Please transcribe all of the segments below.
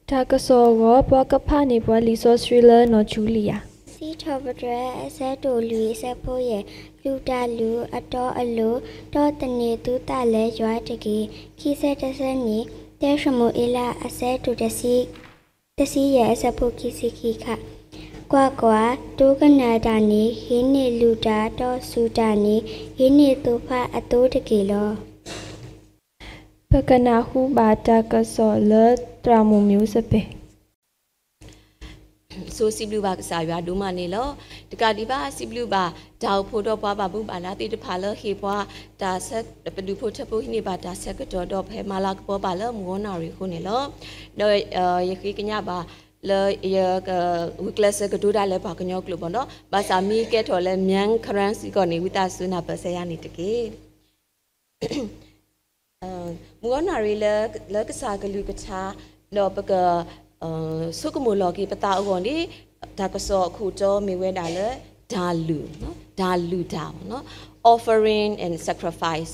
တၢ်ကစီၣ်အဂီၢ် ပှၤကဖးန့ၢ်ပှၤလံာ်စီဆှံလၢနီၢ်ဆူလံယၤ. စံးထီၣ်ပတြၢၤအဆၢဒိၣ်လွံၢ်အဆၢဖိယဲၢ်, လူၢ်တၢ်လုၢ်အတီအလိၤ, ဒီးသန့ၤသုသးလၢယွၤတက့ၢ်. ခံဆၢတဆၢန့ၣ် တၢၡမူၤအ့လးအဆၢဒိၣ်တဆံ တဆံယဲၢ်အဆၢဖိခံဆံခံခါ, ကွၢ်ကွၢ်, ဒိကနၣ်တၢ်န့ၣ် ဟံးန့ၢ်လုၢ်တၢ်, ဒီးစူၢ်တၢ်န့ၣ် ဟံးန့ၢ်သိဖါအသိတက့ၢ်လီၤ. ပကနၢ်ဟူဘၣ်တၢ်ကစီၣ်လၢသရၣ်မုၣ်မံၤအိၣ်စပဲး ဆိစံးဘျုးဘၣ်ကစၢ်ယွၤဒိၣ်မးန့ၣ်လီၤ. တကးဒံးဘၣ် စံးဘျုးဘၣ်တၢ်အိၣ်ဖှိၣ်ဒီးပှၤဘၣ်မူဘၣ်ဒါသ့ၣ်တဖၣ်လၢဟ့ၣ်ပှၤတၢ်ဆၢ ပဒူၣ်ဖိထၢဖိဟံးန့ၢ်ဘၣ်တၢ်ဆၢကတီၢ်ဒီးပဟဲမၤလၤကပီၤဘၣ်လၢမုၢ်ဂီၤနၣ်ရံၣ်အဃိန့ၣ်လီၤ. ဒီးယဃ့ကညးဘၣ်လၢယကဂုာ်ကျဲးစၢးကတိၤတၢ်လၢပှၤကညီကျိာ်ဘၣ်နီၤ, ဘၣ်ဆၣ်မ့ၢ်ကဲထီၣ်လၢ Myan Karen စ့ၢ်ကီးန့ၣ် ဝံသးစူၤနၢ်ပၢၢ်ဆၢယၤန့ၣ်တက့ၢ်. မုၢ်ဂီၤနၣ်ရံၣ်လၢ လၢကစၢ်ကလုၢ်ကထါ ဒီးပက ဆိကမိၣ်လီၤက့ၤပသးအဂီၢ်န့ၣ် တၢ်ကစီၣ်အခိၣ်တီမ့ၢ်ဝဲဒၣ်လၢ တၢ်လုၢ်, တၢ်လုၢ်တၢ် offering and sacrifice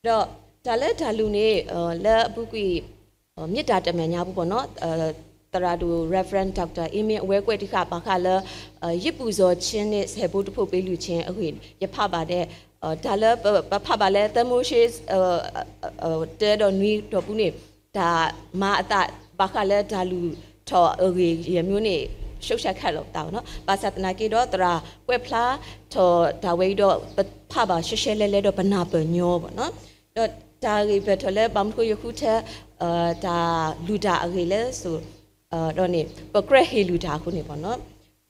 ဒီးတၢ်လၢတၢ်လုၢ်န့ၣ် လၢအပူၤကွံာ် မ့ၢ်တၢ်တမဲာ်ညါပူၤဘၣ်နီၤ, သရၣ်ဒိၣ် Reverend Doctor Amin အဝဲကွဲးတံၢ်ဃာ်ဘၣ်ဃးလၢ ယပူၤစီၤဆ့န့ၣ် ဆဲးဖိတဖိးပ့ၤလုၢ်ဆ့အဂ့ၢ် ယဖးဘၣ်ဒဲး တၢ်လၢပဖးဘၣ်လၢသၢမိၤၡ့ တၢဒီးနွံတီၢ်ပူၤန့ၣ် တၢ်မၤအသးဘၣ်ဃးလၢတၢ်လုၢ်ထီၣ်အဂ့ၢ်ယဲၢ်မံၤန့ၣ် ရှုပ်ရှက်ခတ်လီၤသးဘၣ်နီၤ, ဘၣ်ဆၣ်သနာ်က့ဒီးသရၣ်ကွဲးဖျါထီၣ်တၢ်ဝဲအံၤဒီး ပဖးဘၣ်ရှဲရှဲလဲလဲဒီးပနၢ်ပၢၢ်ညီဘၣ်နီၤ, ဒီးတၢ်ဂ့ၢ်ပၢၢ်ထီၣ်လၢဘၣ်မနုၤဃိယဃုထၢ တၢ်လုၢ်တၢ်အဂ့ၢ်လဲၣ် ဒီးန့ၣ် ပကြၢးဟ့ၣ်လုၢ်တၢ်အဃိန့ၣ်ဘၣ်နီၤ,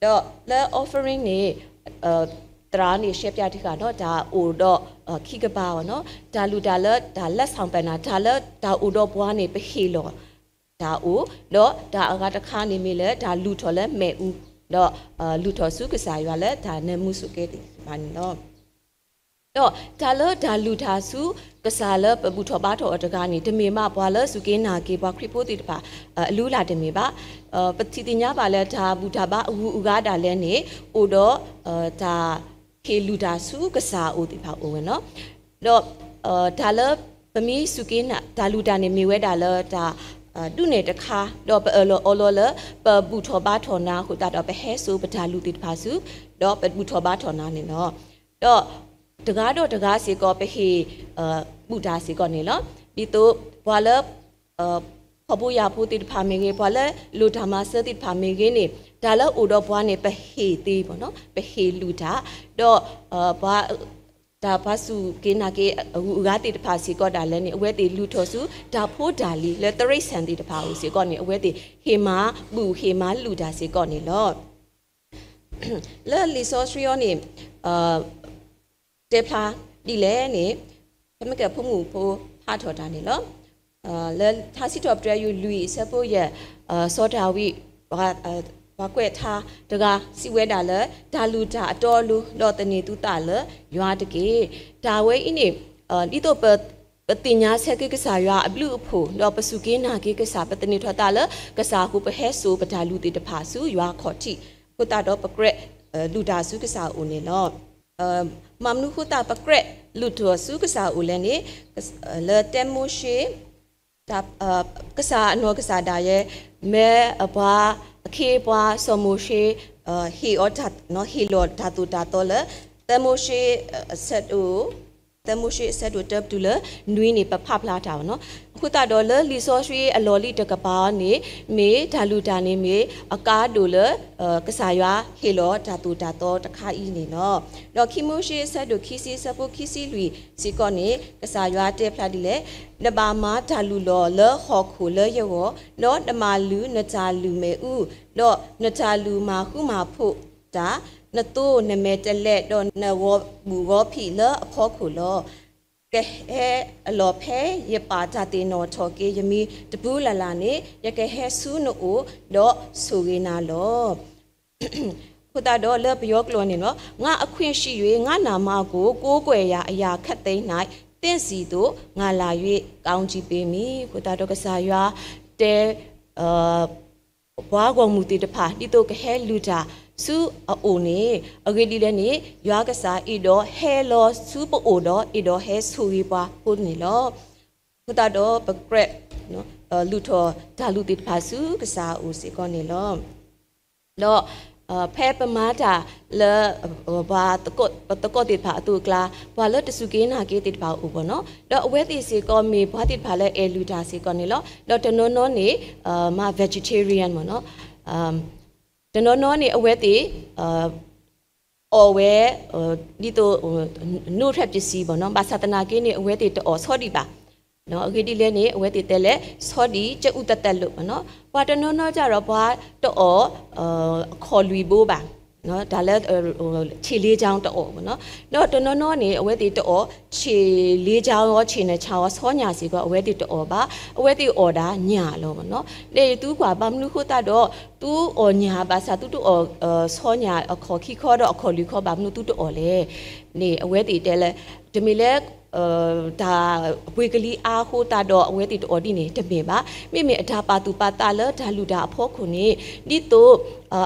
ဒီးလၢ offering န့ၣ် သရၣ်န့ၣ်ရှဲပၠးတံၢ်ဃာ်နီၤ တၢ်အိၣ်ဒီးခံကပၤဘၣ်နီၤ, တၢ်လုၢ်တၢ်လၢတၢ်လၢဆၣ်ပၢၢ်နၤ တၢ်လၢတၢ်အိၣ်ဒီးပှၤန့ၣ် ပဟ့ၣ်လီၤတၢ်အိၣ်, ဒီးတၢ်အဂၤတခါန့ၣ်မ့ၢ်လၢတၢ်လုၢ်ထီၣ်လၢမ့ၣ်အူ, ဒီးလုၢ်ထီၣ်ဆူကစၢ်ယွၤလၢတၢ်နၢမူစူၢ်က့သ့ၣ်တဖၣ်န့ၣ်လီၤ. ဒီးတၢ်လၢတၢ်လုၢ်တၢ်ဆူကစၢ်လၢပဘူၣ်ထီၣ်ဘါထီၣ်အီၤတဂၤန့ၣ် တမ့ၢ်မးပှၤလၢစူၢ်က့ၤနာ်က့ၤပှၤခရံာ်ဖိသ့ၣ်တဖၣ် အလုၢ်အလၢ်တမ့ၢ်ဘၣ်. ပထံၣ်သ့ၣ်ညါဘၣ်လၢတၢ်ဘူၣ်တၢ်ဘါအဂုၤအဂၤဒၣ်လဲာ်န့ၣ် အိၣ်ဒီးတၢ်ဟ့ၣ်လုၢ်တၢ်ဆူကစၢ်အအိၣ်သ့ၣ်တဖၣ်အိၣ်ဝဲနီၤ. ဒီးတၢ်လၢပမ့ၢ်စူၢ်က့ၤနာ် တၢ်လုၢ်တၢ်န့ၣ်မ့ၢ်ဝဲဒၣ်လၢတၢ် ဒုးနဲၣ်တခါ ဒီးပအၢၣ်လီၤအီလီၤလၢ ပဘူၣ်ထီၣ်ဘါထီၣ်နၤအဃိသတးဒီး ပဟဲစိာ်ပတၢ်လုၢ်သ့ၣ်တဖၣ်ဆူ ဒီးပဘူၣ်ထီၣ်ဘါထီၣ်နၤန့ၣ်လီၤ. ဒီးတဂၤဒီးတဂၤစ့ၢ်ကီး ပဟ့ၣ် ဘူၣ်တၢ်စ့ၢ်ကီးန့ၣ်လီၤ. ဒ်သိးပှၤလၢ ဖှီၣ်ဖိယာ်ဖိသ့ၣ်တဖၣ်မ့ၢ်ဂ့ၤ, ပှၤလၢလိၣ်တၢ်မၤစၢၤသ့ၣ်တဖၣ်မ့ၢ်ဂ့ၤန့ၣ် တၢ်လၢအိၣ်ဒီးပှၤန့ၣ် ပဟ့ၣ်သ့ဘၣ်နီၤ, ပဟ့ၣ်လုၢ်တၢ်, ဒီးပှၤ တၢ်ပှၤစူၢ်က့ၤနာ်က့ၤအဂုၤအဂၤသ့ၣ်တဖၣ်စ့ၢ်ကီးဒၣ်လဲာ်န့ၣ် အဝဲသ့ၣ်လုၢ်ထီၣ်ဆူ တၢ်ဖိတၢ်လံၤလၢ သရ့ၣ်ဆၣ်သ့ၣ်တဖၣ်အအိၣ်စ့ၢ်ကီးန့ၣ် အဝဲသ့ၣ်ဟ့ၣ်မၤဘူၣ်ဟ့ၣ်မၤလုၢ်တၢ်စ့ၢ်ကီးန့ၣ်လီၤ. လၢလံာ်စီဆှံအံၤန့ၣ် တဲဖျါဒ်လဲၣ်န့ၣ် ဖဲမ့ၢ်ကဲဖိမုၣ်ဖိဖးထီၣ်တၢ်န့ၣ်လီၤ. လၢထါစံးထီၣ်ပတြၢၤ ယူၢ်လွံၢ်အဆၢဖိယဲၢ် စီၤဒၤဝံး ပှၤကွဲးထါတဂၤစံးဝဲဒၣ်လၢ တၢ်လုၢ်တၢ်အတီအလိၤ ဒီးသန့ၤသုသးလၢယွၤတက့ၢ်. တၢ်ဝဲအံၤန့ၣ် ဒ်သိးပ ပသ့ၣ်ညါဆၢက့ၤကစၢ်ယွၤအဘျုးအဖှိၣ် ဒီးပစူၢ်က့ၤနာ်က့ၤကစၢ် ပသန့ၤထီၣ်သးလၢကစၢ်အဃိ ပဟဲစိာ်ပတၢ်လုၢ်သ့ၣ်တဖၣ်ဆူယွၤခီၣ်ထံးအဃိသတးဒီး ပကြၢးလုၢ်တၢ်ဆူကစၢ်အအိၣ်န့ၣ်လီၤ. မ့ၢ်မနုၤဃိသတးပကြၢးလုၢ်ထီၣ်ဆူကစၢ်အအိၣ်လဲၣ်န့ၣ် လၢတဲမိၤၡ့ ကစၢ်အနီၢ်ကစၢ်ဒၣ်ယဲ မ့ၢ်အပှၤအခ့အပှၤစီၤမိၤၡ့ ဟ့ၣ်အီၤ ဟ့ၣ်လီၤတၢ်သိၣ်တၢ်သီလၢ သၢမိၤၡ့ သၢမိၤၡ့အဆၢဒိၣ်တၢပတုၤလၢနွံန့ၣ် ပဖးဖျါတၢ်ဘၣ်နီၤ. အဃိသတးဒီးလၢလံာ်စီဆှံအလီၢ်လံၤတကပၤန့ၣ် မ့ၢ်တၢ်လုၢ်တၢ်န့ၣ်မ့ၢ်အကါဒိၣ်လၢ ကစၢ်ယွၤဟ့ၣ်လီၤတၢ်သိၣ်တၢ်သီတခါအံၤန့ၣ်လီၤ. ဒီးခံမိၤၡ့အဆၢဒိၣ်ခံဆံအဆၢဖိခံဆံလွံၢ်စ့ၢ်ကီးန့ၣ် ကစၢ်ယွၤတဲဖျါဒ်လဲၣ်, နဘၣ်မၤတၢ်လုၢ်လီၤလၢဟီၣ်ခိၣ်လၢယဂီၢ်, ဒီးနမၤလုၢ်နတၢ်လုၢ်မ့ၣ်အူ, ဒီးနတၢ်လုၢ်မၤဃူမၤဖိးတၢ်, နသိနမဲာ်တဲးလဲး ဒီးနဂီၤဘူၣ်ဂီၤဖံးလၢအဖီခိၣ်လီၤ. ကဟဲအလီၢ်ဖဲယပာ်တၢ်သ့ၣ်နီၣ်ထီၣ်က့ၤယမံၤတပူၤလၢ်လၢ်န့ၣ် ယကဟဲဆူနအိၣ် ဒီးဆိၣ်ဂ့ၤနၤလီၤ. အဃိသတးဒီးလၢပယီၤကျိာ်န့ၣ်လီၤ, ငါအခွင့်ရှိ၍ ငါ့နာမကို ကိုးကွယ်ရာအရာခပ်သိမ်း၌ သင့်စည်းသော ငါလာ၍ ကောင်းချီးပေးမည်. အဃိသတးဒီးကစၢ်ယွၤတဲ ပှၤဂီၢ်မုၢ်သ့ၣ်တဖၣ် ဒ်သိးကဟဲလုၢ်တၢ်ဆူအအိၣ်န့ၣ် အဂ့ၢ်ဒ်လဲၣ်န့ၣ် ယွၤကစၢ်အဲၣ်ဒိးဟဲလီၤဆူပအိၣ်ဒီး အဲၣ်ဒိးဟဲဆိၣ်ဂ့ၤပှၤအဃိန့ၣ်လီၤ. အဃိသတးဒီးပကြၢး လူၤထီၣ်တၢ်လုၢ်သ့ၣ်တဖၣ်ဆူကစၢ်အအိၣ်စ့ၢ်ကီးန့ၣ်လီၤ. ဒီး ဖဲပမၤတၢ်လၢ ပှၤ ပသကိးသ့ၣ်တဖၣ်အသိးအကျါ ပှၤလၢတစူၢ်က့ၤနာ်က့ၤသ့ၣ်တဖၣ်အအိၣ်ဘၣ်နီၤ, ဒီးအဝဲသ့ၣ်စ့ၢ်ကီးမ့ၢ်ပှၤသ့ၣ်တဖၣ်လၢအဲၣ်လုၢ်တၢ်စ့ၢ်ကီးန့ၣ်လီၤ. ဒီးတနီၤနီၤန့ၣ် မၤ vegetarian မ့ၢ်နီၤ, တနီၤနီၤန့ၣ် အဝဲသ့ၣ် အီၣ်ဝဲ ဒ်သိး နိးထီၣ်ပစံးဘၣ်နီၤ, ဘၣ်ဆၣ်သနာ်က့န့ၣ် အဝဲသ့ၣ်တအီၣ်ဆီဒံးဘၣ်. အဂ့ၢ်ဒ်လဲၣ်န့ၣ် အဝဲသ့ၣ်တဲလဲၣ် ဆီဒံးကအုးသးသးလိာ်ဘၣ်နီၤ. ပှၤတနီၤနီၤကဒီး ပှၤတအီၣ် အခီၣ်လွံၢ်ဘိဘၣ်, တၢ်လၢ ဆ့ၣ်လ့ကၠီတအီၣ်ဘၣ်နီၤ. ဒီးတနီၤနီၤန့ၣ် အဝဲသ့ၣ်တအီၣ် ဆ့ၣ်လ့ကၠီအီၤ ဆ့ၣ်နၢ်ဆၣ်အီၤ ဆီညၣ်စ့ၢ်ကီး အဝဲသ့ၣ်တအီၣ်ဘၣ်, အဝဲသ့ၣ်အီၣ်ဒၣ်ညၣ်လီၤဘၣ်နီၤ. ဒီးသုကွၢ်ဘၣ်မနုၤအဃိသတးဒီး သုအီၣ်ညၣ်ဘၣ်ဆၣ် သုတအီၣ် ဆီညၣ်အခီၣ်ခံခီဒီးအခီၣ်လွံၢ်ခီ ဘၣ်မနုၤသုတအီၣ်လဲၣ်န့ၣ် အဝဲသ့ၣ်တဲလၢ တမ့ၢ်လၢ တၢ်ပှ့ၤကလံၤအါအဃိသတးဒီး အဝဲသ့ၣ်တအီၣ်ဒ်န့ၣ်တမ့ၢ်ဘၣ်. မ့မ့ၢ်အတၢ်ပာ်သူၣ်ပာ်သးလၢတၢ်လုၢ်တၢ်အဖီခိၣ်န့ၣ် ဒ်သိး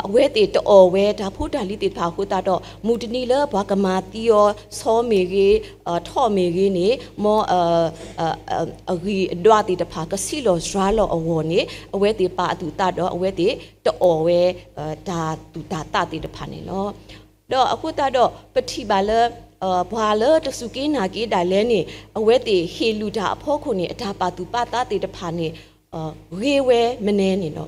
အဝဲသ့ၣ်တအီၣ်ဝဲတၢ်ဖိတၢ်လံၤသ့ၣ်တဖၣ်အဃိသတးဒီး မုၢ်တနံၤလၢပှၤကမၤသံအီၤ ဆီမ့ၢ်ဂ့ၤ ထီၣ်မ့ၢ်ဂ့ၤန့ၣ် မ် အဂံၢ်အဒွးသ့ၣ်တဖၣ် ကဆံးလီၤစှၤလီၤအဂီၢ်န့ၣ် အဝဲသ့ၣ်ပာ်အသူၣ်အသးဒီး အဝဲသ့ၣ်တအီၣ်ဝဲ တၢ်သူၣ်တၢ်သးသ့ၣ်တဖၣ်န့ၣ်လီၤ. ဒီးအဃိသတးဒီး ပထံၣ်ဘၣ်လၢ ပှၤလၢတစူၢ်က့ၤနာ်က့ၤဒၣ်လဲာ်န့ၣ် အဝဲသ့ၣ်ဟ့ၣ်လုၢ်တၢ်အဖီခိၣ်န့ၣ် အတၢ်ပာ်သူၣ်ပာ်သးသ့ၣ်တဖၣ်န့ၣ် ဂ့ၤဝဲမနုၤန့ၣ်လီၤ.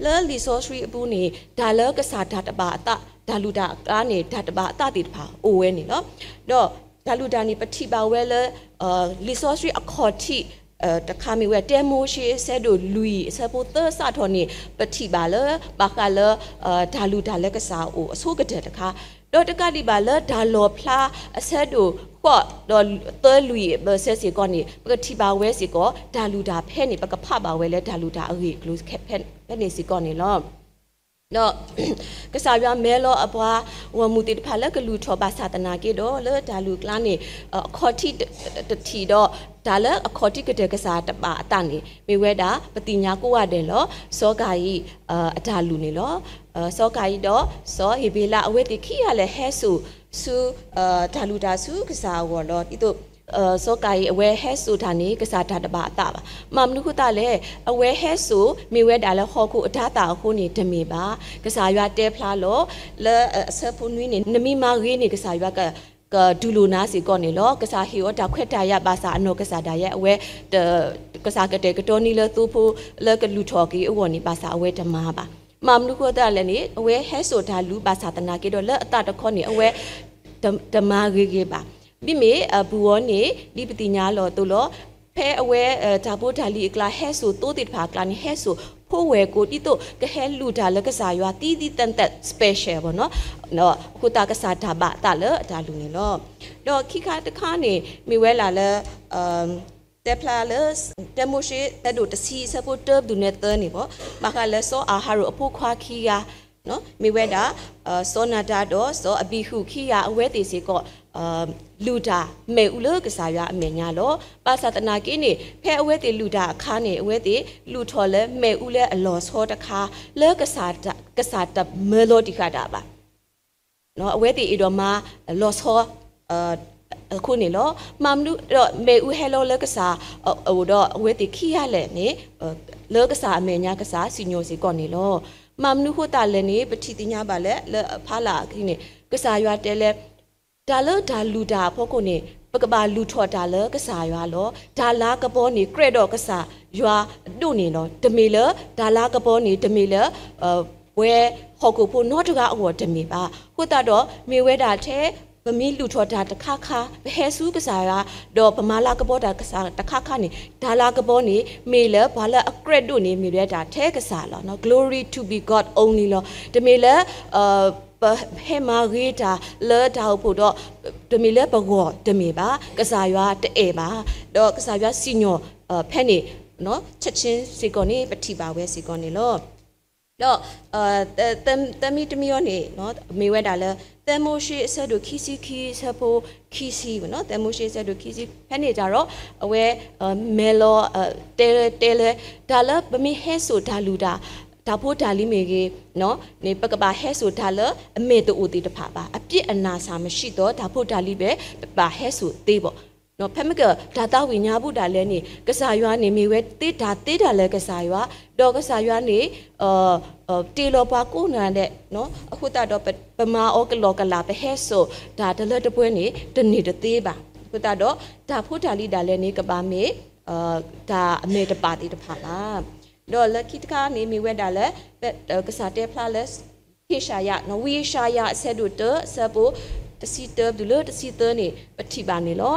လၢလံာ်စီဆှံအပူၤန့ၣ် တၢ်လၢကစၢ်တၢ်တဘၣ်အသး တၢ်လုၢ်တၢ်အကျါန့ၣ် တၢ်တဘၣ်အသးသ့ၣ်တဖၣ်အိၣ်ဝဲန့ၣ်လီၤ. ဒီးတၢ်လုၢ်တၢ်န့ၣ် ပထံၣ်ဘၣ်ဝဲလၢ လံာ်စီဆှံအခီၣ်ထံးတခါမ့ၢ်ဝဲ တၢမိၤၡ့အဆၢဒိၣ်လွံၢ်အဆၢဖိသၢစးထီၣ်န့ၣ် ပထံၣ်ဘၣ်လၢ ဘၣ်ဃးလၢ တၢ်လုၢ်တၢ်လၢကစၢ်အအိၣ်အဆိကတၢၢ်တခါ, ဒီးတကးဒံးဘၣ်လၢတၢ်လီၣ်ဖျါအဆၢဒိၣ်ဃိးဒီးသၢလွံၢ်အဘၢၣ်စၢၤစ့ၢ်ကီးန့ၣ် ပကထံၣ်ဘၣ်ဝဲစ့ၢ်ကီး တၢ်လုၢ်တၢ်ဖဲန့ၣ် ပကဖးဘၣ်ဝဲလၢတၢ်လုၢ်တၢ်အဂ့ၢ်အကျိၤဖဲန့ၣ်စ့ၢ်ကီးန့ၣ်လီၤ. ဒီး ကစၢ်ယွၤမဲာ်လီၤအပှၤဂီၢ်မုၢ်သ့ၣ်တဖၣ်လၢကလုၢ်ထီၣ်ဘၣ်ဆၣ်သနာ်က့ဒီး လၢတၢ်လုၢ်အကျါန့ၣ် အခီၣ်ထံးတထံၣ်ဒီး တၢ်လၢအခီၣ်ထံးကတၢၢ်ကစၢ်တဘၣ်အသးန့ၣ် မ့ၢ်ဝဲဒၣ် ပသ့ၣ်ညါကိးဂၤဒဲးလီၤ. စီၤကၤယံၣ် အတၢ်လုၢ်န့ၣ်လီၤ. စီၤကၤယံၣ်ဒီး စီၤဧ့ၤဘ့လး အဝဲသ့ၣ်ခံဂၤလၢာ်ဟဲစိာ်ဆူ တၢ်လုၢ်တၢ်ဆူကစၢ်အဂီၢ်လီၤ. ဒ်သိး စီၤကၤယံၣ်အဝဲဟဲစိာ်တၢ်န့ၣ် ကစၢ်တၢ်တဘၣ်အသးဘၣ်. မ့ၢ်မနုၤအဃိသတးလဲၣ်, အဝဲဟဲစိာ်မ့ၢ်ဝဲဒၣ်လၢဟီၣ်ခိၣ်အတၤသၣ်အဃိန့ၣ်တမ့ၢ်ဘၣ်. ကစၢ်ယွၤတဲဖျါလီၤ လၢအဆၢဖိနွံန့ၣ် နမ့ၢ်မၤဂ့ၤန့ၣ် ကစၢ်ယွၤ ကဒုးလိာ်နၤစ့ၢ်ကီးန့ၣ်လီၤ. ကစၢ်ဟ့ၣ်အီၤတၢ်ခွဲးတၢ်ယာ်ဘၣ်ဆၣ် အနီၢ်ကစၢ်ဒၣ်ယဲ အဝဲ ကစၢ်ကတဲာ်ကတီၤန့ၢ်လၢသိဖိလၢကလုၢ်ထီၣ်က့ၤအဂီၢ်န့ၣ် ဘၣ်ဆၣ်အဝဲတမၤဘၣ်. မ့ၢ်မနုၤအဃိသတးလဲၣ်န့ၣ် အဝဲဟဲစိာ်တၢ်လုၢ်ဘၣ်ဆၣ်သနာ်က့ဒီး လၢအသးတခီန့ၣ် အဝဲ တမၤဂ့ၤဂ့ၤဘၣ်. မ့မ့ၢ်အဘူးအီၤန့ၣ် ဒ်ပသ့ၣ်ညါလီၤအသိးလီၤ. ဖဲအဝဲ တၢ်ဖိတၢ်လံၤအကျါ ဟဲစိာ်သိသ့ၣ်တဖၣ်အကျါန့ၣ် ဟဲစိာ်ဖိဝဲၢ်ကိာ် ဒ်သိးကဟဲလုၢ်တၢ်လၢကစၢ်ယွၤသံသံသဲးသဲး special ဘၣ်နီၤ. အဃိသတးကစၢ်တၢ်ဘၣ်အသးလၢအတၢ်လုၢ်န့ၣ်လီၤ. ဒီးခံခါတခါန့ၣ် မ့ၢ်ဝဲဒၣ်လၢ တဲဖျါလၢ တၢမိၤၡ့ ဆၢဒိၣ်တဆံ ဆၢဖိတၢ ပတုၤနဲၣ်သၢန့ၣ်ဘၣ်, ဘၣ်ဃးလၢစီၤအၤဟရိၣ်အဖိခွါခံဂၤ မ့ၢ်ဝဲဒၣ် စီၤနၤဒၤဒီး စီၤအဘံၤဟုၣ်ခံဂၤ အဝဲသ့ၣ်စ့ၢ်ကီး လုၢ်တၢ်မ့ၣ်အူလၢကစၢ်ယွၤအမဲာ်ညါလီၤ. ဘၣ်ဆၣ်သနာ်က့န့ၣ် ဖဲအဝဲသ့ၣ်လုၢ်တၢ်အခါန့ၣ် အဝဲသ့ၣ်လုၢ်ထီၣ်လၢမ့ၣ်အူလၢအလီၤဆီတခါ လၢ ကစၢ်တမၢလီၤတံၢ်ဃာ်တၢ်ဘၣ်. အဝဲသ့ၣ်အဲၣ်ဒိးမၤလီၤဆီ အဃိန့ၣ်လီၤ. မ့ၢ်မနုၤဒီး မ့ၣ်အူဟဲလီၤလၢကစၢ်အအိၣ်ဒီး အဝဲသ့ၣ်ခံဂၤလဲၣ်န့ၣ် လၢကစၢ်အမဲာ်ညါ ကစၢ်စံၣ်ညီၣ်စ့ၢ်ကီးန့ၣ်လီၤ. မ့ၢ်မနုၤအဃိသတးလဲၣ်န့ၣ် ပထံၣ်သ့ၣ်ညါဘၣ်လၢ လၢအဖီလာ်အခံန့ၣ် ကစၢ်ယွၤတဲလၢ တၢ်လၢတၢ်လုၢ်တၢ်အဖီခိၣ်န့ၣ် ပကဘၣ်လုၢ်ထီၣ်တၢ်လၢကစၢ်ယွၤလီၤ. တၢ်လၤကပီၤန့ၣ် ကြၢးဒီးကစၢ်ယွၤအဒိၣ်န့ၣ်လီၤ. တမ့ၢ်လၢ တၢ်လၤကပီၤန့ၣ် တမ့ၢ်လၢ ပဝဲဟီၣ်ခိၣ်ဖိနီတဂၤအဂီၢ်တမ့ၢ်ဘၣ်. အဃိသတးဒီး မ့ၢ်ဝဲဒၣ်ထဲ ပမ့ၢ်လုၢ်ထီၣ်တၢ်တခါခါ ပဟဲဆူကစၢ်ယွၤ ဒီးပမၤလၤကပီၤတၢ်ကစၢ်တခါခါန့ၣ် တၢ်လၤကပီၤန့ၣ် မ့ၢ်လၢပှၤလၢအကြၢးဒိၣ်န့ၣ် မ့ၢ်ဝဲဒၣ်ထဲကစၢ်လီၤ. Glory to be God only လီၤ. တမ့ၢ်လၢ ပဟဲမၤဂ့ၤတၢ်လၢတၢ်အိၣ်ဖှိၣ်ဒီး တမ့ၢ်လၢပဂီၢ်တမ့ၢ်ဘၣ်. ကစၢ်ယွၤတအဲၣ်ဘၣ်. ဒီးကစၢ်ယွၤစံၣ်ညီၣ် ဖဲန့ၣ် ချက်ချင်း စ့ၢ်ကီးန့ၣ် ပထံၣ်ဘၣ်ဝဲစ့ၢ်ကီးန့ၣ်လီၤ. ဒီး သၢမံၤတမံၤအံၤန့ၣ် မ့ၢ်ဝဲဒၣ်လၢ သၢမိၤၡ့ အဆၢဒိၣ်ခံဆံခံ အဆၢဖိခံဆံ သၢမိၤၡ့ အဆၢဒိၣ်ခံဆံ ဖဲန့ၣ်တၢ်ဒီး အဝဲ မဲာ်လီၤ တဲ တဲလၢ တၢ်လၢပမ့ၢ်ဟဲစိာ်တၢ်လုၢ်တၢ် တၢ်ဖိတၢ်လံၤမ့ၢ်ဂ့ၤ န့ၣ် ပကဘၣ်ဟဲစိာ်တၢ်လၢအမဲာ်တအိၣ်သ့ၣ်တဖၣ်ဘၣ်. အပြစ်အနာအဆာမရှိသော တၢ်ဖိတၢ်လံၤဘဲ ပဘၣ်ဟဲစိာ်သ့ဘၣ်. ဖဲမ့ၢ်ကတၢ်သးဝံၣ်ညါပူၤဒၣ်လဲာ်န့ၣ် ကစၢ်ယွၤန့ၣ် မ့ၢ်ဝဲသ့တၢ်သ့ဒၣ်လၢကစၢ်ယွၤ, ဒီးကစၢ်ယွၤန့ၣ် တ့လီၤပှၤကိးဂၤဒဲး, အဃိသတးဒီး ပမၤအီၤကလီကလာ် ပဟဲစိာ်တၢ်တလၢတပှဲၤန့ၣ် တန့ၢ်တသ့ဘၣ်. အဃိသတးဒီး တၢ်ဖိတၢ်လံၤဒၣ်လဲာ်န့ၣ် ကဘၣ်မ့ၢ် တၢ်အမဲာ်တပာ်သ့ၣ်တဖၣ်ဘၣ်. ဒီးလၢခံတခါန့ၣ်မ့ၢ်ဝဲဒၣ်လၢ ကစၢ်တဲဖျါလၢ ဟ့ၡၢယၤ, ဝံယၡါယၤအဆၢဒိၣ်တၢ အဆၢဖိ တဆံတၢတုၤလၢတဆံသၢန့ၣ် ပထံၣ်ဘၣ်န့ၣ်လီၤ.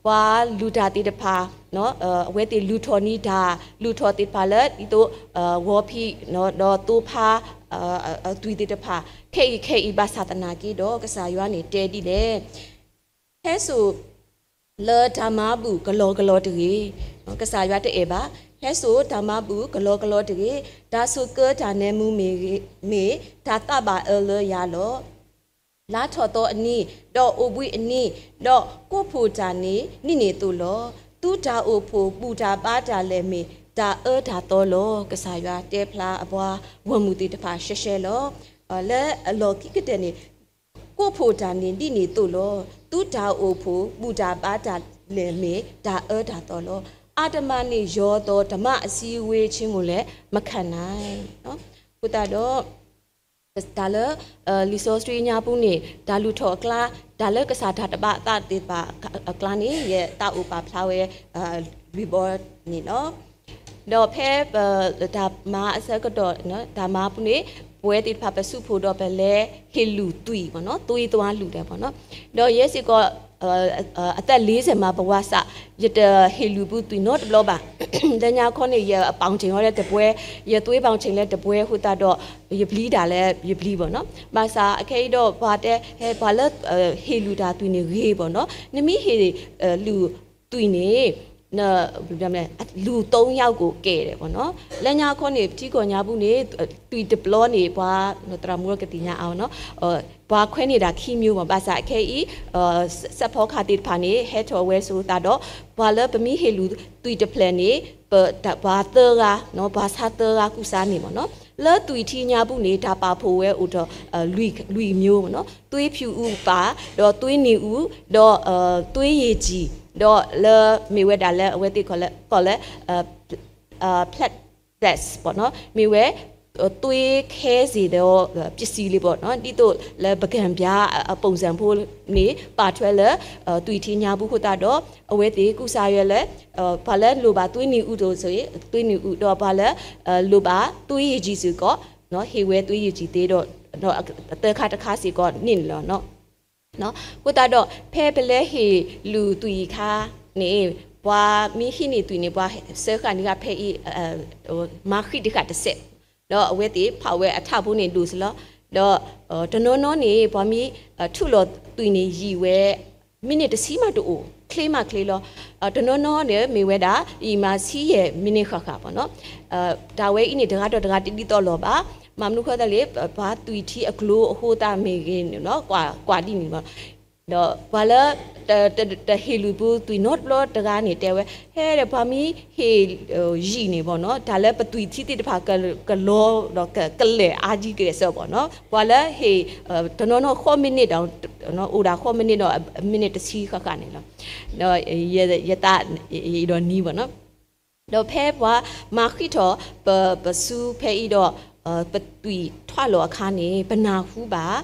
ပှၤလုၢ်တၢ်သ့ၣ်တဖၣ် အဝဲသ့ၣ်လုၢ်ထီၣ်န့ၢ်တၢ်လုၢ်ထီၣ်သ့ၣ်တဖၣ်လၢ ဒ်သိး ဝီၤဖံး ဒီးသိဖါ အသွံၣ်သ့ၣ်တဖၣ်ခဲအံၤခဲအံၤ ဘၣ်ဆၣ်သနာ်က့ဒီး ကစၢ်ယွၤန့ၣ်တဲဒ်လဲၣ်. ဟဲစိာ်လၢတၢ်မၤဘူၣ်ကလီကလီတဂ့ၤ. ကစၢ်ယွၤတအဲၣ်ဘၣ်. ဟဲစိာ်တၢ်မၤဘူၣ်ကလီကလီတဂ့ၤ. တၢ်ဆိၣ်ကၢတၢ်နၢမူမ့ၢ်ဂ့ၤ, မ့ၢ်တၢ်သးဘၣ်အၢလၢယၤလီၤ. လါထီၣ်သီအနံၤ, ဒီးအိၣ်ဘှံးအနံၤ, ဒီးကိးဖှိၣ်တၢ်န့ၣ် ဒ်န့ၣ်အသိးလီၤ. သုတၢ်အိၣ်ဖှိၣ်ဘူၣ်တၢ်ဘါတၢ်လဲၣ်မ့ၢ်တၢ်အၢတၢ်သီလီၤ. ကစၢ်ယွၤတဲဖျါအပှၤဂီၢ်မုၢ်သ့ၣ်တဖၣ်ရှဲရှဲလီၤ. လၢအလီၢ်ခံကတၢၢ်န့ၣ် ကိးဖှိၣ်တၢ်န့ၣ် ဒ်န့ၣ်အသိးလီၤ. သုတၢ်အိၣ်ဖှိၣ်ဘူၣ်တၢ်ဘါတၢ်လဲၣ်မ့ၢ်တၢ်အၢတၢ်သီလီၤ. အတမၤန့ၢ်ယီၤသိး တမၤအစံဝ့ ချံမူလဲၣ် မခံနိုင်. အဃိသတးဒီး တၢ်လၢ လံာ်စီဆှံညါပူၤန့ၣ် တၢ်လုၢ်ထီၣ်အကျါ, တၢ်လၢကစၢ်တၢ်တဘၣ်သးသ့ၣ်တဖၣ်အကျါန့ၣ် ယသးအိၣ်ပာ်ဖျါဝဲ လွံၢ်ဘီန့ၣ်လီၤ. ဒီးဖဲ တၢ်မၤအဆၢကတီၢ် တၢ်မၤပူၤန့ၣ် ပဝဲသ့ၣ်တဖၣ်ပစူးဖှိၣ်ဒီးပလဲၤဟ့ၣ်လုၢ်သွံၣ်မ့ၢ်နီၤ, သွံၣ်သွါလုၢ်ဒဲးမ့ၢ်နီၤ. ဒီးယဲစ့ၢ်ကီး အသက်လေးဆယ်မှာ ဘဝစ ယတဟ့ၣ်လုၢ်ဘၣ်သွံၣ်နီတဘျီဘၣ်. လၢညါခီန့ၣ် ယအပီၣ်ဆ့ၣ်ဟီလၢတပှဲၤ, ယသွံၣ်ပီၣ်ဆ့ၣ်လၢတပှဲၤအဃိသတးဒီး ယပျံၤတၢ်လၢယပျံၤမ့ၢ်နီၤ. ဘၣ်ဆၣ်အခဲအံၤဒီး ပှၤတဲ ဟဲပှၤလၢ ဟ့ၣ်လုၢ်တၢ်သွံၣ်န့ၣ်ဂ့ၤမ့ၢ်နီၤ. နမ့ၢ်ဟ့ၣ်လုၢ်သွံၣ်န့ၣ် လုၢ်သုံးယောက်ကိုကယ်တယ်ပေါ့နော်. လၢညါခီန့ၣ် ပထံကီၢ်ညါပူၤန့ၣ် သွံၣ်တပျီန့ၣ် ပှၤ သရၣ်မုၣ်ကသ့ၣ်ညါအါနီၤ, ပှၤခွဲးန့ၢ်ဒၣ်ခံမျိုးမ့ၢ် ဘၣ်ဆၣ်အခဲအံၤ စဲးဖီကဟၣ်သ့ၣ်တဖၣ်န့ၣ် ဟဲထီၣ်ဝဲဆိသးဒီး ပှၤလၢပမ့ၢ်ဟ့ၣ်လုၢ်သွံၣ်တဖျၢၣ်န့ၣ် ပ ပှၤသၢဂၤ ပှၤဆါသၢဂၤကူၣ်ဆါန့ၣ်မ့ၢ်နီၤ. လၢသွံၣ်ထံညါပူၤန့ၣ် တၢ်ပာ်ဖှိၣ်ဝဲအိၣ်ဒီး လွံၢ် လွံၢ်မျိုးမ့ၢ်နီၤ. သွေးဖြူအူပၣ်, ဒီးသွေးနံၤအူ, ဒီး သွေးရည်ကြည်, ဒီးလၢမ့ၢ်ဝဲဒၣ်လၢအဝဲသ့ၣ်ကီးလၢ ကီးလၢ platelets ပေါ့နော်, မ့ၢ်ဝဲ သွေးခဲစေသော ပစ္စည်းလေးပေါ့နော်, ဒ်သိးလၢပကံပြားအပုံစံဖိန့ၣ် ပာ်ထွဲလၢ သွံၣ်ထံညါပူၤအဃိသတးဒီး အဝဲသ့ၣ်ကူၣ်ဆါဝဲလၢ ပှၤလၢလိၣ်ဘၣ်သွေးနံၤအူအသိး သွေးနံၤအူ, ဒီးပှၤလၢလိၣ်ဘၣ်သွေးရည်ကြည်စ့ၢ်ကီး ဟ့ၣ်ဝဲသွေးရည်ကြည်သ့ဒီး သၢခါတခါစ့ၢ်ကီးန့ၣ်လီၤ. အဃိသတးဒီး ဖဲပလဲၤဟ့ၣ်လုၢ်သွံၣ်အခါန့ၣ် ပှၤမ့ၢ်ဟံးန့ၢ်သွံၣ်န့ၣ် ပှၤစၢဃာ်န့ၢ်ဃာ်ဖဲအံၤ မၤဃံးတဃာ်တစဲး, ဒီးအဝဲသ့ၣ်ဖးဝဲအထးဖိန့ၣ်ဒိၣ်စ့ၢ်လီၤ. ဒီးတနီၤနီၤန့ၣ် ပှၤမ့ၢ်ထူးလီၤသွံၣ်န့ၣ် ယံာ်ဝဲ မံးနံးတဆံမးတအိၣ်, ချ့မးချ့လီၤ. တနီၤနီၤန့ၣ် မ့ၢ်ဝဲဒၣ် ယံာ်မးဆံယဲၢ်မံးနံးဃၣ်ဃၣ်ပေါ့နော်. တၢ်ဝဲအံၤန့ၣ် တဂၤဒီးတဂၤတဒ်သိးလိာ်ဘၣ်. မၤမနုၤဃိသတးလဲၣ်, ပှၤသွံၣ်ထံအကျိၤအဃိသတးမ့ၢ်ဂ့ၤန့ၣ်လီၤ, ကွၢ် ကွၢ်ဒ်န့ၣ်လီၤ. ဒီးပှၤလၢ တ တ တဟ့ၣ်လုၢ်ပူၤသွံၣ်နီတဘျီတဂၤန့ၣ် တဲဝဲ ဟဲဒီးပှၤမ့ၢ်ဟ့ၣ် ယံာ်န့ၣ်ပေါ့နော်, တၢ်လၢပသွံၣ်ထံသ့ၣ်တဖၣ်က ကလီဒီးက ကလဲာ်အါကံကလဲာ်စၢၤပေါ့နော်. ပှၤလၢဟ့ၣ် တနီၤနီၤဃိးမံးနံးဒီး အိၣ်ဒၣ်ဃိးမံးနံးဒီး မံးနံးတဆံဃၣ်ဃၣ်န့ၣ်လီၤ. ဒီးယ ယသးဒီးနံၤပေါ့နော်. ဒီးဖဲပှၤမၤဃံးထီၣ် ပ ပစုဖဲအံၤဒီး ပသွံၣ်ထွးလီၤအခါန့ၣ် ပနၢ်ဟူဘၣ်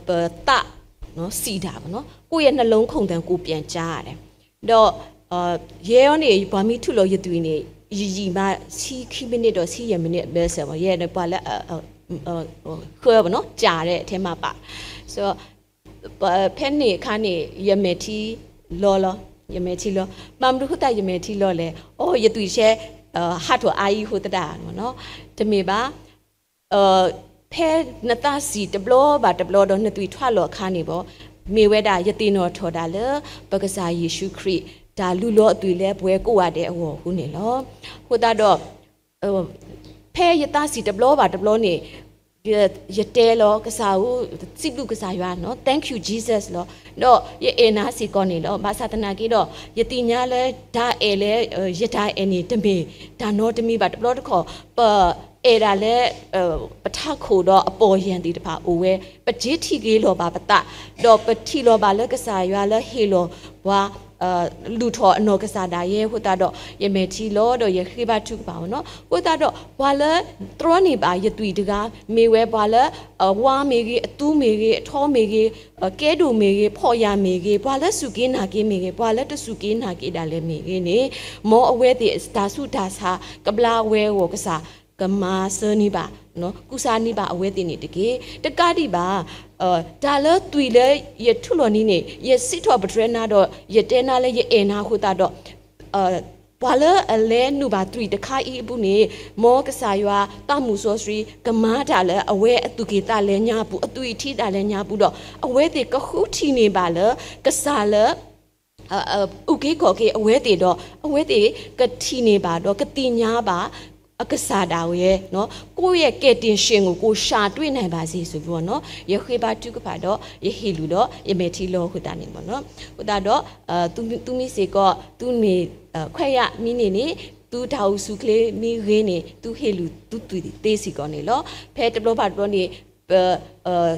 ပသး စံးတၢ်ပေါ့နော်, ကိုယ့်ရဲ့နှလုံးခုန်သံကိုပြန်ကြားရတယ်. ဒီး ယဲအံၤန့ၣ် ပှၤမ့ၢ်ထူးလီၤယသွံၣ်န့ၣ် ယယံာ်မး ဆံခံမံးနံးဒီးဆံယဲၢ်မံးနံးအဘၢၣ်စၢၤဘၣ်, ယဲန့ၣ်ပှၤလၢ ဃၢပေါ့နော်, ကြာတဲ့အထဲမှာပါ. ဆိုတော့ ဖဲန့ၣ်အခါန့ၣ် ယမဲာ်ထံလီၤလီၤ, ယမဲာ်ထံလီၤ. ဘၣ်မနုၤဃိသတးယမဲာ်ထံလီၤလဲၣ်, အိ ယသွံၣ်ဆဲ ဟးထီၣ်အါအံၤအဃိသတး, တမ့ၢ်ဘၣ်. ဖဲနသးစံၣ်တဘျီဘၣ်တဘျီဒီးနသွံၣ်ထွးလီၤအခါန့ၣ်ဘၣ်, မ့ၢ်ဝဲဒၣ်ယသ့ၣ်နီၣ်ထီၣ်ဒၣ်လၢ ပကစၢ်ယ့ၣ်ၡူးခရံာ် တၢ်လူလီၤအသွံၣ်လၢပှၤကိးဂၤဒဲးအဂီၢ်အဃိန့ၣ်လီၤ. အဃိသတးဒီး ဖဲယသးစံၣ်တဘျီဘၣ်တဘျီန့ၣ် ယ ယတဲလီၤ ကစၢ်ဧၢ, စံးဘျုးကစၢ်ယွၤနီၤ, Thank you Jesus လီၤ. ဒီးယအဲၣ်နၤစ့ၢ်ကီးန့ၣ်လီၤ. ဘၣ်ဆၣ်သနာ်က့ဒီး ယသ့ၣ်ညါလၢတၢ်အဲၣ်လၢ ယတၢ်အဲၣ်န့ၣ် တမ့ၢ်တၢ်နီတမံၤဘၣ်. တဘျီတခီၣ် ပအဲၣ်ဒၣ်လၢ ပထးခိၣ်ဒီးအပီၢ်ယၢ်သ့ၣ်တဖၣ်အိၣ်ဝဲ, ပစ့ထံၣ်က့ၤလီၤဘၣ်ပသး, ဒီးပထံၣ်လီၤဘၣ်လၢကစၢ်ယွၤလၢဟ့ၣ်လီၤပှၤ လူၤထီၣ်အနီၢ်ကစၢ်ဒၣ်ယဲအဃိသတးဒီး ယမဲာ်ထံလီၤဒီးယဃ့ဘါထုကဖၣ်အီၤနီၤ. အဃိသတးဒီး ပှၤလၢတြီန့ၢ်ဘၣ်ယသွံၣ်တဂၤ မ့ၢ်ဝဲပှၤလၢ အဝါမ့ၢ်ဂ့ၤ, အသူမ့ၢ်ဂ့ၤ, အထီမ့ၢ်ဂ့ၤ, ကဲဒိၣ်မ့ၢ်ဂ့ၤ, ဖှီၣ်ယာ်မ့ၢ်ဂ့ၤ, ပှၤလၢစူၢ်က့ၤနာ်က့ၤမ့ၢ်ဂ့ၤ, ပှၤလၢတစူၢ်က့ၤနာ်က့ၤဒၣ်လဲာ်မ့ၢ်ဂ့ၤန့ၣ်, မ်အဝဲသ့ၣ်တၢ်ဆူးတၢ်ဆါကဘျါဝဲအဂီၢ် ကစၢ်ကမၤစၢၤန့ၢ်ဘၣ်, ကူစါန့ၢ်ဘၣ်အဝဲသ့ၣ်န့ၣ်တက့ၢ်. တကးဒံးဘၣ် တၢ်လၢသွံၣ်လၢယထုးလီၤန့ၢ်န့ၣ် ယစံးထီၣ်ပတြၢၤနၤဒီး ယတဲနၤလၢယအဲၣ်နၤအဃိသတးဒီး ပှၤလၢအလဲၤနုာ်ဘၣ်သွံၣ်တခါအံၤအပူၤန့ၣ်, မ်ကစၢ်ယွၤသးမုၢ်စီဆှံကမၤတၢ်လၢအဝဲအသူၣ်က့ၤသးလဲညါအပူၤ, အသွံၣ်ထံဒၣ်လဲညါအပူၤဒီး အဝဲသ့ၣ်ကဃုထံၣ်န့ၢ်ဘၣ်လၢ ကစၢ်လၢ အုၣ်က့ၤခီၣ်က့ၤအဝဲသ့ၣ်ဒီး အဝဲသ့ၣ်ကထံၣ်န့ၢ်ဘၣ်ဒီးကသ့ၣ်ညါဘၣ် အကစၢ်ဒၣ်ဝဲ, ကိုယ့်ရဲ့ကယ်တင်ရှင်ကို ကိုယ်ရှာတွေ့နိုင်ပါစေဆိုပြီးပေါ့နော်. ယဃ့ဘါထုကဖၣ်ဒီး ယဟ့ၣ်လုၢ်ဒီး ယမဲာ်ထံလီၤအဃိသတးန့ၣ်ပေါ့နော်. အဃိသတးဒီး သုမ့ၢ်စ့ၢ်ကီး သုန့ၣ် ခွဲးယာ်မံၤန့ၣ်န့ၣ် သုတၢ်အိၣ်ဆူၣ်အိၣ်ချ့မံၤဂ့ၤန့ၣ် သုဟ့ၣ်လုၢ်သုသွံၣ်သ့စ့ၢ်ကီးန့ၣ်လီၤ. ဖဲတဘျီဘၣ်တဘျီန့ၣ် ပ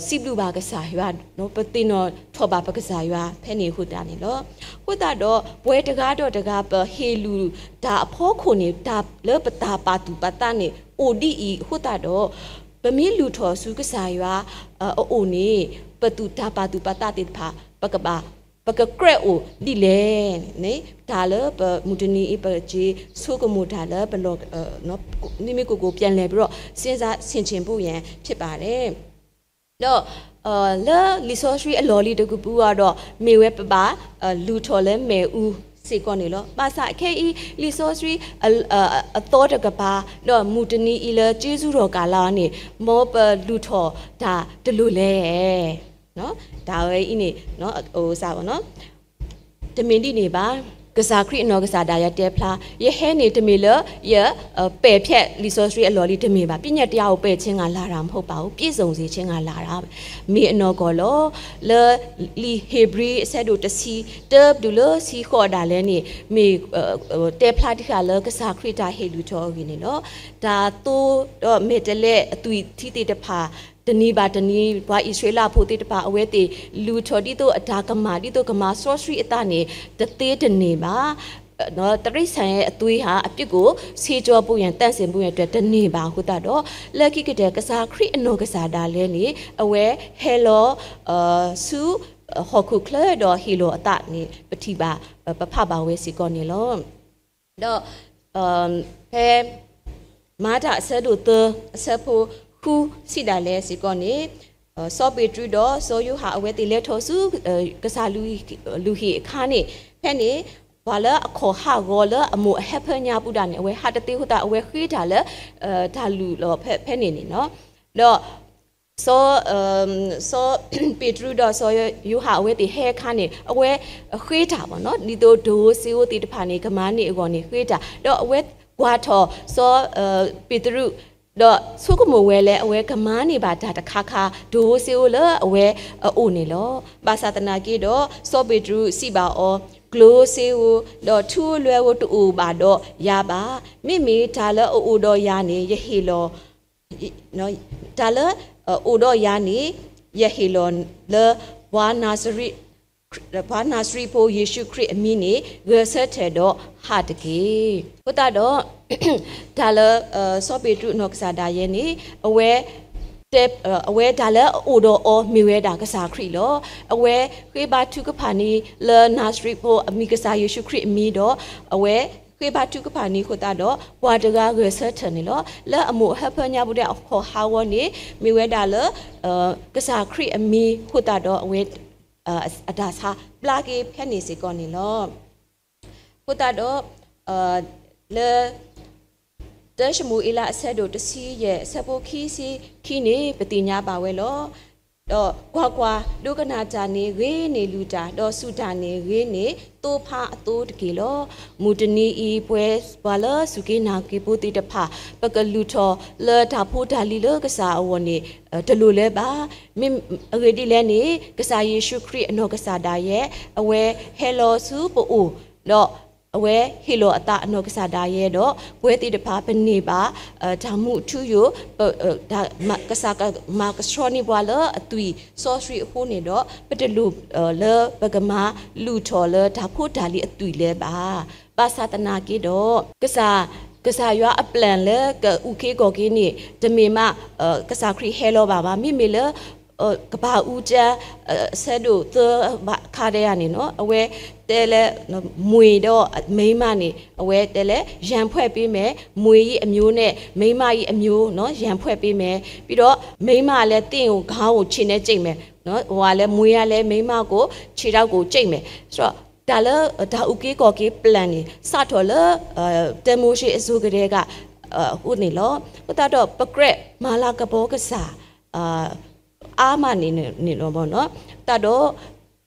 စံးဘျုးဘၣ်ကစၢ်ယွၤ, ပသ့ၣ်နီၣ်ထီၣ်ဘၣ်ပကစၢ်ယွၤ ဖဲန့ၣ်အဃိသတးန့ၣ်လီၤ. အဃိသတးဒီး ပဝဲတဂၤဒီးတဂၤ ပဟ့ၣ်လုၢ်တၢ်အဖီခိၣ်န့ၣ် တၢ်လၢပတၢ်ပာ်သူၣ်ပာ်သးန့ၣ် အိၣ်ဒ်အံၤအဃိသတးဒီး ပမ့ၢ်လုၢ်ထီၣ်ဆူကစၢ်ယွၤအအိၣ်န့ၣ် ပသူၣ်တၢ်ပာ်သူၣ်ပာ်သးသ့ၣ်တဖၣ် ပကဘၣ် ပကကြၢးအိၣ်ဒ်လဲၣ်န့ၣ် တၢ်လၢပမုၢ်တနံၤအံၤ ပက့ၤဆိကမိၣ်တၢ်လၢပလီၢ် မ့မ့ၢ်ကိၣ်ကိၣ် ပြန်လည်ပြီးတော့ စဉ်းစားဆင်ခြင်ဖို့ရန်ဖြစ်ပါတယ်. ဒီး လၢလံာ်စီဆှံအလီၢ်လံၤတကပူၤအံၤဒီး မ့ၢ်ဝဲပဘၣ် လုၢ်ထီၣ်လၢမ့ၣ်အူစ့ၢ်ကီးန့ၣ်လီၤ. ဘၣ်ဆၣ်ခဲအံၤ လံာ်စီဆှံ အသီတကပၤ ဒီးမုၢ်တနံၤအံၤလၢ ကျေးဇူးတော်ကာလ န့ၣ် မ်ပလုၢ်ထီၣ်တၢ်တလိၣ်လဲၣ်. တၢ်ဝဲအံၤန့ၣ် တမ့ၢ်ဒ်န့ၣ်ဘၣ်. ကစၢ်ခရံာ်အနီၢ်ကစၢ်ဒၣ်ယဲတဲဖျါ ယဟဲန့ၣ်တမ့ၢ်လၢယ ပယ်ဖျက်လံာ်စီဆှံအလီၢ်လံၤတမ့ၢ်ဘၣ်. ပညတ်တရားကို ပယ်ခြင်းငှာ်လာတာမဟုတ်ပါဘူး. ပြည့်စုံစေခြင်းငှာ်လာတာ မ့ၢ်အနီၢ်ကီၢ်လီၤ. လၢလံာ်ဧ့ၤဘြံၤအဆၢဒိၣ်တဆံ တၢတုၤလၢဆံဃိးဒၣ်လဲာ်န့ၣ် မ့ၢ် တဲဖျါတဃာ်လၢ ကစၢ်ခရံာ်တၢ်ဟ့ၣ်လုၢ်ထီၣ်အဂ့ၢ်န့ၣ်လီၤ. တၢ်သိဒီးမဲာ်တဲးလဲးအသွံၣ်ထံသ့ၣ်တဖၣ် တနံၤဘၣ်တနံၤ ပှၤအံၣ်စရ့လးဖိသ့ၣ်တဖၣ် အဝဲသ့ၣ်လုၢ်ထီၣ်ဒ်သိးအတၢ်ကမၣ် ဒ်သိးကမၤစီဆှံအသးန့ၣ် တသ့တန့ၢ်ဘၣ်. တိရစ္ဆာန်ရဲ့အသွေးဟာ အပြစ်ကိုဆေးကြောဖို့ရန် သန့်စင်ဖို့ရန်အတွက် တန့ၢ်ဘၣ်အဃိသတးဒီး လၢခံကတၢၢ် ကစၢ်ခရံာ်အနီၢ်ကစၢ်ဒၣ်လဲာ်န့ၣ် အဝဲဟဲလီၤ ဆူ ဟီၣ်ခိၣ်ချၢဒီးဟ့ၣ်လီၤအသးန့ၣ် ပထံၣ်ဘၣ် ပဖးဘၣ်ဝဲစ့ၢ်ကီးန့ၣ်လီၤ. ဒီး ဖဲ မၤတၢ်အဆၢဒိၣ်သၢ အဆၢဖိဃုဆံးဒၣ်လဲာ်စ့ၢ်ကီးန့ၣ် စီၤပ့းတရူးဒီးစီၤယိၤဟၣ်အဝဲသ့ၣ်လဲၤထီၣ်ဆူ ကစၢ်လူၤဟံၣ်အခါန့ၣ် ဖဲန့ၣ် ပှၤလၢအခီၣ်ဟးဂီၤလၢအမိၢ်အဟၢဖၢညါပူၤဒၣ်န့ၣ် အဝဲဟးတသ့အဃိသတး အဝဲဃ့တၢ်လၢ တၢ်လုၢ်လီၢ်ဖဲန့ၣ်န့ၣ်လီၤ. ဒီး စီၤ စီၤပ့းတရူးဒီးစီၤယိၤဟၣ်အဝဲသ့ၣ်ဟဲအခါန့ၣ် အဝဲဃ့တၢ်ဘၣ်နီၤ ဒ်သိးဒိၣ်ဧိၤစ့ဧိၤသ့ၣ်တဖၣ်န့ၣ် ကမၤန့ၢ်အဂီၢ်န့ၣ် ဃ့တၢ် ဒီးအဝဲကွၢ်ထီၣ် စီၤပ့းတရူး ဒီးဆိကမိၣ်ဝဲလၢအဝဲကမၤန့ၢ်ဘၣ်တၢ်တခါခါ ဒိၣ်ဧိၤစ့ဧိၤလၢအဝဲအအိၣ်န့ၣ်လီၤ. ဘၣ်ဆၣ်သနာ်က့ဒီး စီၤပ့းတရူးစံးဘၣ်အီၤ, ကျိၤဧိၤစ့ဧိၤ ဒီးထူဧိၤလွဲဧိၤတအိၣ်ဘၣ်ဒီးယၤဘၣ်. မ့မ့ၢ်တၢ်လၢအအိၣ်ဒီးယၤန့ၣ် ယဟ့ၣ်လီၤ တၢ်လၢအအိၣ်ဒီးယၤန့ၣ် ယဟ့ၣ်လီၤလၢ ပှၤနၤစရ့းဖိယ့ၣ်ၡူးခရံာ်အမံၤန့ၣ် ဂဲၤဆၢထၢၣ်ဒီးဟးတက့ၢ်. အဃိသတးဒီး တၢ်လၢ စီၤပ့းတရူးအနီၢ်ကစၢ်ဒၣ်ယဲန့ၣ် အဝဲ အဝဲတၢ်လၢအအိၣ်ဒီးအီၤမ့ၢ်ဝဲဒၣ်ကစၢ်ခရံာ်လီၤ. အဝဲဃ့ဘါထုကဖၣ်န့ၣ်လၢနၤစရ့းဖိအမံၤကစၢ်ယ့ၣ်ၡူးခရံာ်အမံၤဒီး အဝဲဃ့ဘါထုကဖၣ်န့ၣ်အဃိသတးဒီး ပှၤတဂၤဂဲၤဆၢထၢၣ်န့ၣ်လီၤ. လၢအမိၢ်အဟၢဖၢညါပူၤဒၣ်အခီၣ်ဟးဂီၤန့ၣ် မ့ၢ်ဝဲဒၣ်လၢ ကစၢ်ခရံာ်အမံၤအဃိသတးဒီး အဝဲ အတၢ်ဆါဘျါက့ၤဖဲန့ၣ်စ့ၢ်ကီးန့ၣ်လီၤ. အဃိသတးဒီး လၢ တၢၡမူၤအ့လးအဆၢဒိၣ်တဆံယဲၢ် အဆၢဖိခံဆံခံန့ၣ် ပသ့ၣ်ညါဘၣ်ဝဲလီၤ. ဒီးကွၢ်ကွၢ်, ဒိကနၣ်တၢ်န့ၣ်ဂ့ၤန့ၢ်လုၢ်တၢ်, ဒီးစူၢ်တၢ်န့ၣ်ဂ့ၤန့ၢ် သိဖါအသိတက့ၢ်လီၤ. မုၢ်တနံၤအံၤ ပဝဲပှၤလၢစူၢ်က့ၤနာ်က့ၤဖိသ့ၣ်တဖၣ် ပကလုၢ်ထီၣ်လၢတၢ်ဖိတၢ်လံၤလၢကစၢ်အဂီၢ်န့ၣ် တလိၣ်လၢၤဘၣ်. မ့ၢ်အဂ့ၢ်ဒ်လဲၣ်န့ၣ် ကစၢ်ယ့ၣ်ၡူးခရံာ်အနီၢ်ကစၢ်ဒၣ်ယဲ အဝဲဟဲလီၤဆူပအိၣ်, ဒီး အဝဲဟ့ၣ်လီၤအသးအနီၢ်ကစၢ်ဒၣ်ယဲဒီး ပဝဲသ့ၣ်တဖၣ်ပန့ၢ်ဘၣ် တၢ်မူအထူအယိာ်, ကစၢ်ကမၤကဆှီန့ၢ်ပှၤလၢအသွံၣ်စီဆှံအဃိန့ၣ်ဒီး ပတလိၣ်လၢပကမၤလူၤထီၣ်လၢတၢ်ဖိတၢ်လံၤအသွံၣ်လၢၤဘၣ်. ဘၣ်ဆၣ်သနာ်က့ဒီး ကစၢ်, ကစၢ်ယွၤအ plan လၢကအုၣ်က့ၤခီၣ်က့ၤန့ၣ် တမ့ၢ်မး ကစၢ်ခရံာ်ဟဲလီၤဘၣ်ဘၣ်. မ့မ့ၢ်လၢ ကပၢ်အူကၠၢ ဆၢဒိၣ်သၢဘၣ်ခါဒဲးဧါန့ၣ်နီၤ, အဝဲတဲလၢ မွ့ၢ်ဒီးမိန်းမန့ၣ် အဝဲတဲလၢ ရန်ဖွဲ့ပေးမယ်, မွ့ၢ်အံၤအမျိုးနဲ့ မိန်းမအံၤအမျိုး ရန်ဖွဲ့ပေးမယ်, ပြီးတော့ မိန်းမလည်း သင့်ကို ခေါင်းကို ခြေနဲ့ကြိတ်မယ်, ဝါလည်း မွေကလည်း မိန်းမကို ခြေထောက်ကို ကြိတ်မယ်. ဆိုတော့ တၢ်လၢ တၢ်အုၣ်က့ၤခီၣ်က့ၤ plan န့ၣ် စးထီၣ်လၢ တၢ်မိၤၡ့အစိၤကတည်းက အဃိန့ၣ်လီၤ. အဃိသတးဒီး ပကြၢးမၤလၤကပီၤကစၢ် အါမးန့ၣ်န့ၣ်လီၤ. သတးဒီး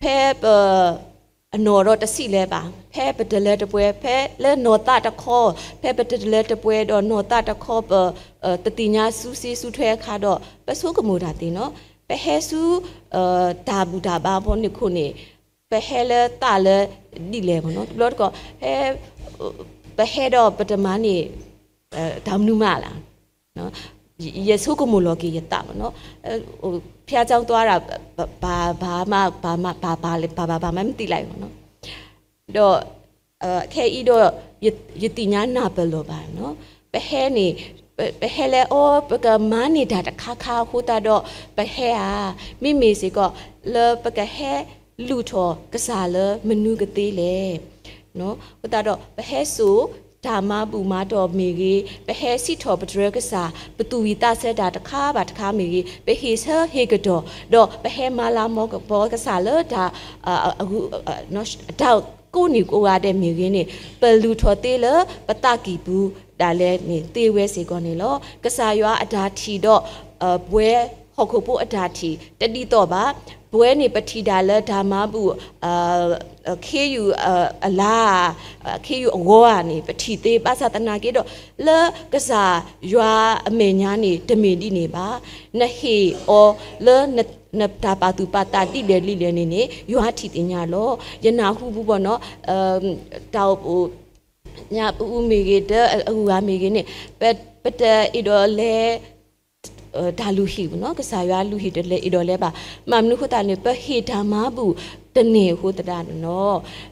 ဖဲပ အနီၢ်ဒီးတဆံးလၢၤဘၣ်, ဖဲပတလၢတပှဲၤ, ဖဲလၢနီၢ်သးတခီ, ဖဲပတလၢတပှဲၤဒီးနီၢ်သးတခီ ပ တသ့ၣ်ညါစုစ့စုထွဲအခါဒီး ပဆိကမိၣ်တၢ်သ့နီၤ, ပဟဲဆူ တၢ်ဘူၣ်တၢ်ဘါဖီန့ၣ်ခိၣ်န့ၣ် ပဟဲလၢသးလၢဒ်လဲၣ်မ့ၢ်နီၤ, တဘျီတခီၣ် ဟဲ ပဟဲဒီးပတမၤန့ၢ် တၢ်မနုၤမးလၢ ယဆိကမိၣ်လီၤက့ၤယသးမ့ၢ်နီၤ, ဘုရားကျောင်းသွားတာ ဘာဘာမှ ဘာမှ ဘာဘာလဲ ဘာဘာဘာမှ မသိလိုက်ဘူးနော်. ဒီး ခဲအံၤဒီး ယသ့ၣ်ညါနၢ်ပၢၢ်လီၤဘၣ်နီၤ, ပဟဲန့ၣ် ပဟဲလၢအီၤ ပကမၤန့ၢ်တၢ်တခါခါအဃိသတးဒီး ပဟဲဧါ, မ့မ့ၢ်စ့ၢ်ကီး လၢပကဟဲလူၤထီၣ်ကစၢ်လၢမနုၤကသ့လဲၣ်. အဃိသတးဒီး ပဟဲစိာ်တၢ်မၤဘူၣ်မၤတီၢ်မ့ၢ်ဂ့ၤ, ပဟဲစံးထီၣ်ပတြၢၤကစၢ် ပသူၣ်ဝံၣ်သးဆၢတၢ်တခါဘၣ်တခါမ့ၢ်ဂ့ၤ, ပဟ့ၣ်ဆၢဟ့ၣ်ကတီၢ် ဒီးပဟဲမၤလၤကပီၤကစၢ်လၢတၢ် တၢ်ကိးနံၤကိးဂၤဒဲးမ့ၢ်ဂ့ၤန့ၣ် ပလူၤထီၣ်သ့လၢပသးကံၢ်ပူၤဒၣ်လဲာ်န့ၣ် သ့ဝဲစ့ၢ်ကီးန့ၣ်လီၤ. ကစၢ်ယွၤအတၢ်ထံၣ်ဒီး ပဝဲဟီၣ်ခိၣ်ဖိအတၢ်ထံၣ် တဒ်သိးဘၣ်. ပဝဲန့ၣ်ပထံၣ်ဒၣ်လၢတၢ်မၤဘူၣ် ခ့ယုၢ်အလါ ခ့ယုၢ်အဂီၤဧါန့ၣ် ပထံၣ်သ့ ဘၣ်ဆၣ်သနာ်က့ဒီး လၢကစၢ်ယွၤအမဲာ်ညါန့ၣ် တမ့ၢ်ဒ်န့ၣ်ဘၣ်. နဟ့ၣ်အီၤလၢနတၢ်ပာ်သူၣ်ပာ်သးဒ်လဲၣ်ဒ်လဲၣ်န့ၣ်န့ၣ် ယွၤထံၣ်သ့ၣ်ညါလီၤ. ယနၢ်ဟူပူၤဘၣ်နီၤ တၢ်အိၣ်ဖှိၣ် ညါပအူမ့ၢ်ဂ့ၤ ဒီးအဂုၤအဂၤမ့ၢ်ဂ့ၤန့ၣ် ပတအဲၣ်ဒိးလဲ တၢ်လုၢ်ဟံၣ်ပူၤနီၤ, ကစၢ်ယွၤလုၢ်ဟံၣ်တလဲၤအဲၣ်ဒိးလဲၤဘၣ်. မ့ၢ်မနုၤအဃိသတးန့ၣ် ပဟ့ၣ်တၢ်မၤဘူၣ်တန့ၢ်အဃိသတးန့ၣ်လီၤ.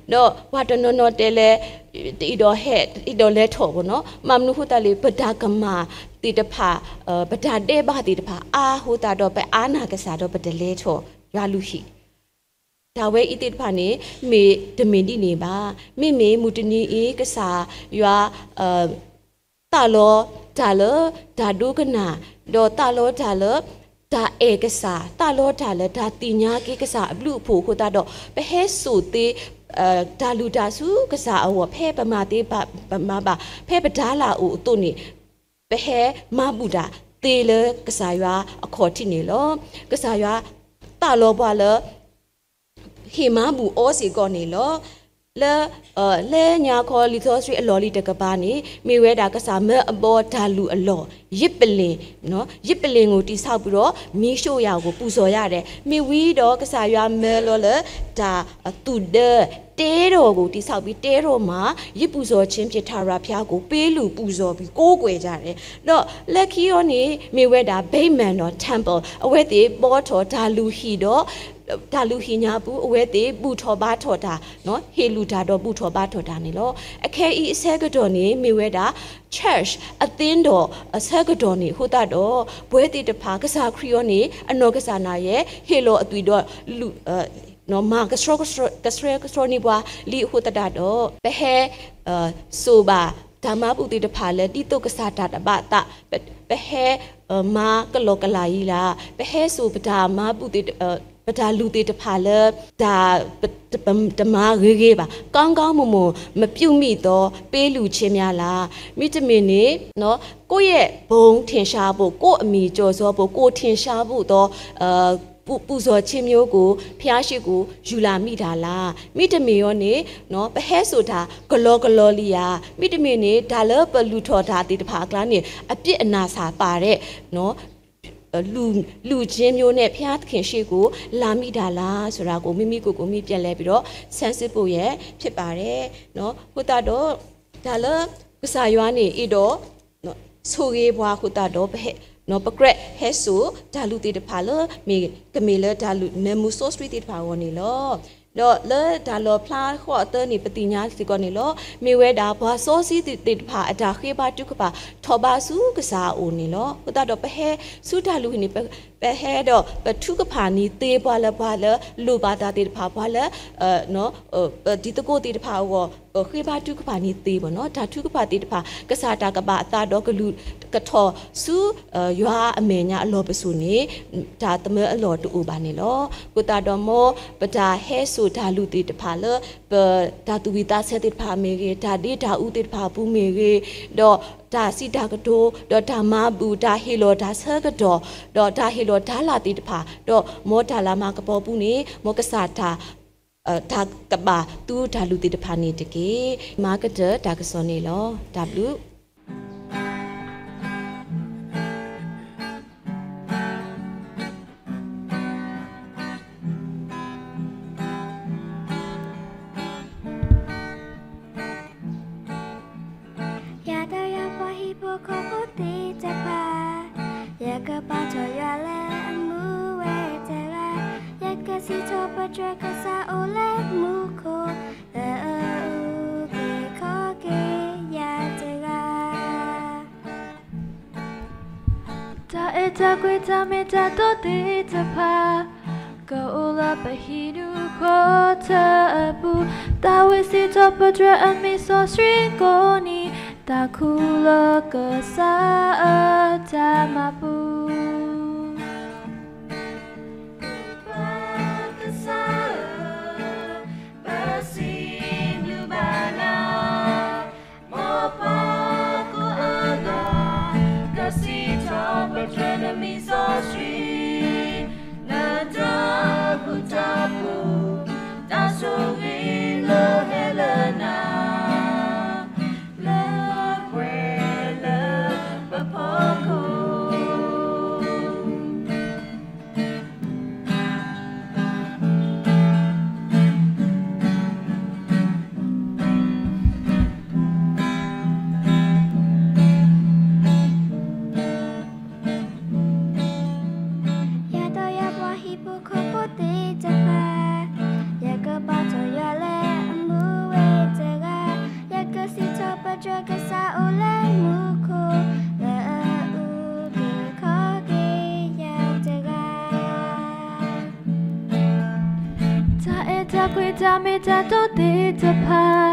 ဒီးပှၤတနီၤနီၤတဲလၢ တအဲၣ်ဒိးဟဲ တအဲၣ်ဒိးလဲၤထီၣ်ပူၤနီၤ, မ့ၢ်မနုၤအဃိသတးလဲၣ် ပတၢ်ကမၣ်သ့ၣ်တဖၣ် ပတၢ်ဒဲးဘးသ့ၣ်တဖၣ်အါအဃိသတးဒီး ပအါနာ်ကစၢ်ဒီးပတလဲၤထီၣ်ယွၤလုၢ်ဟံၣ် တၢ်ဝဲအံၤသ့ၣ်တဖၣ်န့ၣ် မ့ၢ်တမ့ၢ်ဒ်န့ၣ်ဘၣ်. မ့မ့ၢ်မုၢ်တနံၤအံၤ ကစၢ်ယွၤ သးလီတၢ်လၢတၢ်ဒိကနၣ်, ဒီးသးလီတၢ်လၢတၢ်အဲၣ်ကစၢ်, သးလီတၢ်လၢတၢ်သ့ၣ်ညါက့ၤကစၢ်အဘျုးအဖှိၣ်အဃိသတးဒီး ပဟဲစိာ်သ့ တၢ်လုၢ်တၢ်ဆူကစၢ်အဂီၢ် ဖဲပမၤသ့ပမၤဘၣ် ဖဲပတၤလၢ်အိၣ်အသိးန့ၣ် ပဟဲမၤဘူၣ်တၢ်သ့လၢကစၢ်ယွၤအခီၣ်ထံးန့ၣ်လီၤ. ကစၢ်ယွၤသးလီပှၤလၢ ဟ့ၣ်မၤဘူၣ်အီၤစ့ၢ်ကီးန့ၣ်လီၤ. လၢ လၢညါခီလံာ်စီဆှံအလီၢ်လံၤတကပၤန့ၣ် မ့ၢ်ဝဲဒၣ်ကစၢ်မၢအဘီတၢ်လုၢ်အလီၢ် ယ့ပလ့ၣ်, ယ့ပလ့ၣ်ကိုတည်ဆောက်ပြီးတော့ မီးရှို့ရာကို ပူဇော်ရတယ်. မ့ၢ်ဝံၤဒီးကစၢ်ယွၤမၢလီၤလၢ တၢ်သူၣ်ဒၢ တဲထီၣ်ကို တည်ဆောက်ပြီး တဲထီၣ်မှာ ယဇ်ပူဇော်ခြင်းဖြင့် ထာဝရဘုရားကို ပေးလူၤပူဇော်ပြီး ကိုးကွယ်ကြတယ်. ဒီးလၢခံအီၤန့ၣ် မ့ၢ်ဝဲဒၣ် ဗိမာန်တော် temple အဝဲသ့ၣ်ဘီထီၣ်တၢ်လုၢ်ဟံၣ်ဒီး တၢ်လုၢ်ဟံၣ်ညါပူၤ အဝဲသ့ၣ်ဘူၣ်ထီၣ်ဘါထီၣ်တၢ်, ဟ့ၣ်လုၢ်တၢ်ဒီးဘူၣ်ထီၣ်ဘါထီၣ်တၢ်န့ၣ်လီၤ. အခဲအံၤအဆၢကတီၢ်န့ၣ် မ့ၢ်ဝဲဒၣ် church အသင်းတော်အဆၢကတီၢ်န့ၣ်အဃိသတးဒီး ပဝဲသ့ၣ်တဖၣ် ကစၢ်ခရံာ်အီၤန့ၣ် အနီၢ်ကစၢ်ဒၣ်ယဲ ဟ့ၣ်လီၤအသွံၣ်ဒီး မၤကဆှီကဆှီ ကဆှဲကဆှီန့ၢ်ပှၤလံအဃိသတးဒီး ပဟဲ စိာ်ဘၣ်တၢ်မၤဘူၣ်သ့ၣ်တဖၣ်လၢ ဒ်သိးကစၢ်တၢ်တဘၣ်သး, ပဟဲ မၤကလီကလီအံၤလၢ ပဟဲစိာ်ပတၢ်မၤဘူၣ်သ့ၣ် ပတၢ်လုၢ်သ့ၣ်တဖၣ်လၢ တၢ် တမၤဂ့ၤဂ့ၤဘၣ်, ကောင်းကောင်းမွန်မွန် မပြုမံသည့် ပေးလှူခြင်းများလား. မ့တမ့ၢ်န့ၣ် ကိုယ့်ရဲ့ဘုန်းထင်ရှားဖို့, ကိုယ့်အမည်ကျော်စောဖို့, ကိုယ်ထင်ရှားဖို့သော ပူ- ပူဇော်ခြင်းမျိုးကို ဘုရားရှေ့ကို ယူလာမိတာလား. မ့တမ့ၢ်အီၤန့ၣ် ပဟဲစိာ်တၢ်ကလီကလီလံဧါ. မ့တမ့ၢ်န့ၣ် တၢ်လၢပလုၢ်ထီၣ်တၢ်သ့ၣ်တဖၣ်အကျါန့ၣ် အပြစ်အနာဆာပါတဲ့ နော်, လူ လူချင်းမျိုးနဲ့ ဘုရားသခင်ရှေ့ကို လာမိတာလားဆိုတာကို မိမိကိုယ်ကိုယ်မိပြန်လဲပြီးတော့ ဆန်းစစ်ဖို့ရန်ဖြစ်ပါတယ်နော်။ အဃိသတးဒီး တၢ်လၢကစၢ်ယွၤန့ၣ် အဲၣ်ဒိး ဆိၣ်ဂ့ၤပှၤအဃိသတးဒီး ပဟဲ ပကြၢးဟဲစိာ်တၢ်လုၢ်သ့ၣ်တဖၣ်လၢ မ့ၢ်ကမ့ၢ်လၢတၢ်လုၢ်နၢမူစီဆှံသ့ၣ်တဖၣ်အဂီၢ်န့ၣ်လီၤ. ဒီးလၢတၢ်လီၣ်ဖျါဃီအသၢန့ၣ် ပသ့ၣ်ညါစ့ၢ်ကီးန့ၣ်လီၤ. မ့ၢ်ဝဲဒၣ်ပှၤစီဆှံသ့ၣ်တဖၣ်အတၢ်ဃ့ဘါထုကဖၣ် ထီၣ်ဘးဆူကစၢ်အအိၣ်န့ၣ်လီၤ. အဃိသတးဒီးပဟဲဆူတၢ်လုၢ်န့ၣ် ပဟဲဒီးပထုကဖၣ်န့ၢ်သ့ပှၤလၢ ပှၤလၢလိၣ်ဘၣ်တၢ်သ့ၣ်တဖၣ် ပှၤလၢ ပတံၤသကိးသ့ၣ်တဖၣ်အဂီၢ် ပဃ့ဘါထုကဖၣ်န့ၢ်သ့ဘၣ်နီၤ. တၢ်ထုကဖၣ်သ့ၣ်တဖၣ် ကစၢ်တၢ်ကဘၣ်အသးဒီးကလုၢ်ကထီၣ်ဆူ ယွၤအမဲာ်ညါအလီၢ်ပစိာ်န့ၣ် တၢ်သမၢအလီၢ်တအိၣ်ဘၣ်န့ၣ်လီၤ. အဃိသတးဒီးမ် ပတၢ်ဟဲစိာ်တၢ်လုၢ်သ့ၣ်တဖၣ်လၢ ပတၢ်သူၣ်ဝံၣ်သးဆၢသ့ၣ်တဖၣ်မ့ၢ်ဂ့ၤ, တၢ်ဒ့တၢ်အူသ့ၣ်တဖၣ်အပူၤမ့ၢ်ဂ့ၤ, ဒီးတၢ်စံးတၢ်ကတိၤ, ဒီးတၢ်မၤဘူၣ်, တၢ်ဟ့ၣ်လီၤတၢ်ဆၢကတီၢ်, ဒီးတၢ်ဟ့ၣ်လီၤတၢ်လၢ်သ့ၣ်တဖၣ်, ဒီးမ်တၢ်လၢ်မၤကပီၤပူၤန့ၣ် မ်ကစၢ်တၢ် တၢ်ကဘၣ်သူတၢ်လုၢ်သ့ၣ်တဖၣ်န့ၣ်တက့ၢ်. မၤကတၢၢ်တၢ်ကစီၣ်န့ၣ်လီၤ. တၢ်ဘျုး ယၤဒီးယၤပှၤဟံၣ်ဖိဃီဖိသ့ၣ်တဖၣ်, ယကပာ်ထီၣ်ယွၤလၢအမူဝဲတဂၤ, ယကစံးထီၣ်ပတြၢၤကစၢ်အိၣ်လၢမူခိၣ်, လၢအအုၣ်က့ၤခီၣ်က့ၤယၤတဂၤ တၢ်အဲၣ်တၢ်ကွံတၢ်မ့ၢ်တၢ်တီသ့ၣ်တဖၣ်, ကအိၣ်လၢပဟံၣ်ဒူၣ်ဃီတၢ်အပူၤ, သးဝံၣ်စံးထီၣ်ပတြၢၤအမံၤစီဆှံကိးနံၤ, သးခုလၢကစၢ်အတၢ်မၤပူၤ ပကစၢ်ဧၢ, ပစံးဘျုးဘၣ်နၤ, မ်ပှၤကိးဂၤဒဲး, ကစံးထီၣ်ပတြၢၤနမံၤစီဆှံ, နတၢ်ဃူတၢ်ဖိး, တၢ်ဆိၣ်ဂ့ၤလၢဟဲလၢနၤ, လၢပှဲၤလၢပဖီခိၣ် ယၤဒီးယၤပှၤဟံၣ်ဖိဃီဖိသ့ၣ်တဖၣ်, ယကပာ်ထီၣ်ယွၤလၢအမူဝဲတဂၤ, ယကစံးထီၣ်ပတြၢၤကစၢ်အိၣ်လၢမူခိၣ်, လၢအအုၣ်က့ၤခီၣ်က့ၤယၤတဂၤ တၢ်အဲၣ်တၢ်ကွံတၢ်မ့ၢ်တၢ်တီသ့ၣ်တဖၣ်,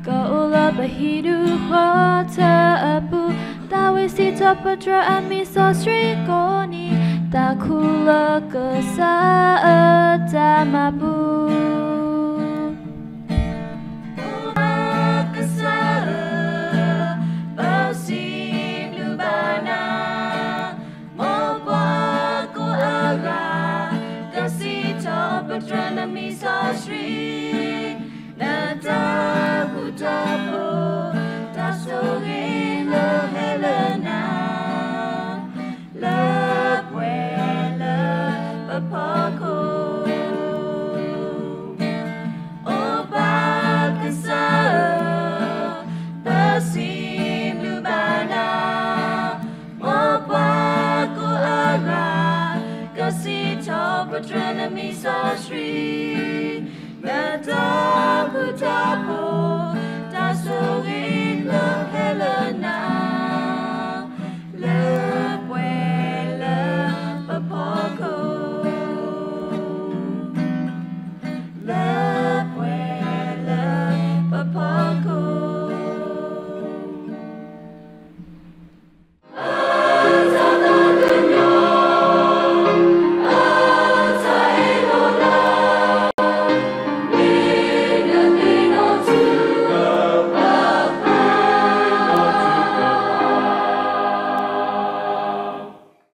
ကအိၣ်လၢပဟံၣ်ဒူၣ်ဃီတၢ်အပူၤ, သးဝံၣ်စံးထီၣ်ပတြၢၤအမံၤစီဆှံကိးနံၤ, သးခုလၢကစၢ်အတၢ်မၤပူၤ